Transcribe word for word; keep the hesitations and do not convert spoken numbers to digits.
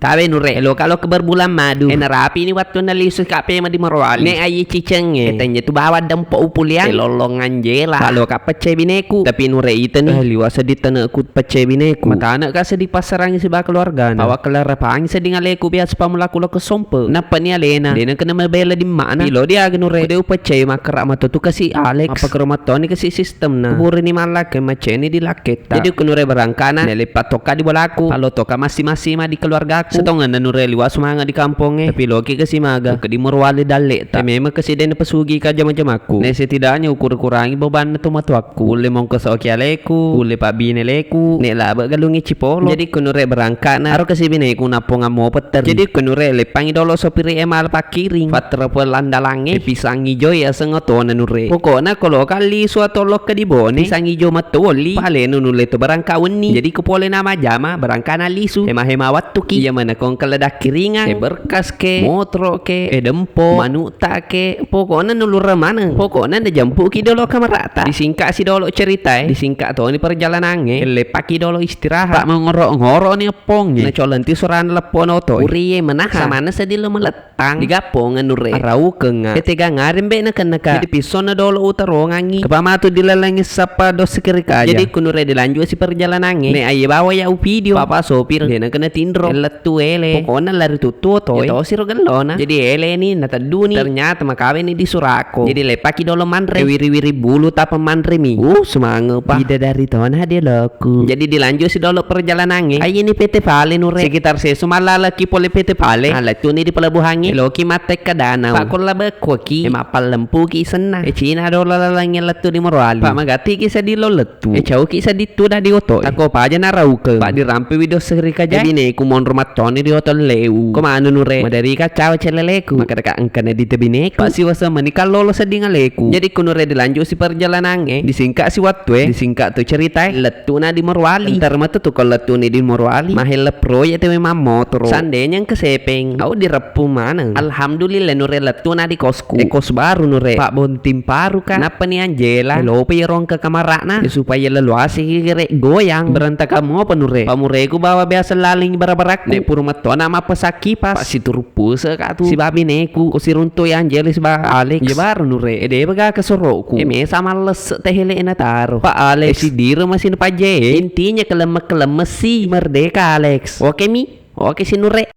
Tabe Nure, eloka lokka berbulan madu. E, narapini wattunna lisu ka pema di Morowali. Ne ayi cicengnge. E, tenje tu bawang dempo upuliang. E, lollong Anjela. Pa loka pecce bineku. Tapi Nure itani. E, liwa seddi taneku pecce bineku. Matane ka seddi passarangi siba keluargana. Pawa kelarapangi sedding aleku biasa pamulaku lokka sompe. Nappani alena. Dena kena mabela di mana. Pilo diaga Nure. Kode upecce makkara matotu kasi Alex. Apa kero mattoni kasi sistemna. Kuburini mallakka macceni di lakketta. Jadi ku Nure berangkana. Nelepa tokka di bolaku. Palo tokka massi-massi ma di keluargaku. Setongenna Nure liwa sumanga di kampongnge. Tapi loki kasi maga. Ke di Morowali dalle ta. Memang kasi dena pesugi ka jama-jamakku. Ne setidaknya ukura-kurangi bebanna tomatoakku. Ulle mongkosoki aleku, ulle pabbine leku, ne labe galungi cipolo. Jadi ku Nure berangkana, aro kasi bineku nappongang mo petteri. Jadi ku Nure leppangi dolo sopiri e mala pakkiring. Fattera pelandalangnge, e, pisang ijo e aseng otona Nure. Pokokna koloka lisu atau lokka di Bone, pisang ijo metto wolli. Palenu nulle to berangka wenni. Jadi ku pole nama jama, berangkana lisu. Hema-hema wattuki. Iya mana kongkele dakkiringang, e, berkas ke, motoro ke, e, dempo, manu ta ke, pokokna nulureng maneng. Pokokna najempuki dolo kamarata. Disingka si dolo cerita e. Disingka toni perjalanangnge. Leppaki dolo istirahat. Pa mengoro-ngoro ni eppongnge. Nacolenti surana leppona oto e. Uriye menaha. Samana seddi lo melettang. Digappongeng Nure. Araukengnga. Tete gangare mbe na kennaka. Jadi pissona dolo utarongangi. Kepa matu dilalengi sappa dosse kerikaja. Jadi ku Nure dilanjut si perjalanangnge. Ne aye bawa ya u video. Papa sopir. Dena kena tinro. Lettu ele. Pokokna lari tuttu oto e. Ya tosiro gellona. Jadi eleni, natedduni. Ternyata makawini di Surako. Jadi leppaki dolo manre. E, wiri-wiri bulu tapa manre mi. Uh, semange pa. Bidadari tona de loku. Jadi dilanjut si dolo perjalanangnge. Aye ni P T Pale Nure. Sekitar sesu mallalaki pole P T Pale. Ah, lettuni di pelabuhangnge. Loki mattekka danau. Pakolla bekkuaki. E, mappallempuki senna. E, Cina dolo lalengnge lettu di Morowali. Pa magattiki seddi lo lettu. E, cauki seddi tudang di oto e. Tako paja naraukeng. Pa dirampewi dosse rikaja. E, bineku monro mattoni ri oto leu. Ko manu Nure. Maderika cawa celeleku. Makkadaka engkana dite bineku. Pa siwasa menikang lolo sedding aleku. Jadi ku Nure dilanjut si perjalanangnge. Disingka si wattu e. Disingka tu cerita e. Lettuna di Morowali. Entar matu tu ko lettuni di Morowali. Mahella proyek tewe mammotoro. Sandenya engka sepeng. Au direppu maneng. Alhamdulillah Nure lettuna di kosku. E, kos baru Nure. Pa bonting paru ka. Nappani Anjela. E, lope iyaro engka kamarana. E, supaya leluasi gere goyang. Berantakan mopa Nure. Pamureku bawa biasa laling bara-barakku. Ne pura mattona mappasang kipas. Pa situru puse ka tu. Siba bineku. Ko siruntui Anjela siba Alex. Iya baru Nure. E, de bega kesoroku. E, mesa mallesse teh ele'na taro. Pa Alex. E, sidiro masih paje. Intinya kelemme-kelemme si. Merdeka Alex. Oke mi. Oke si Nure.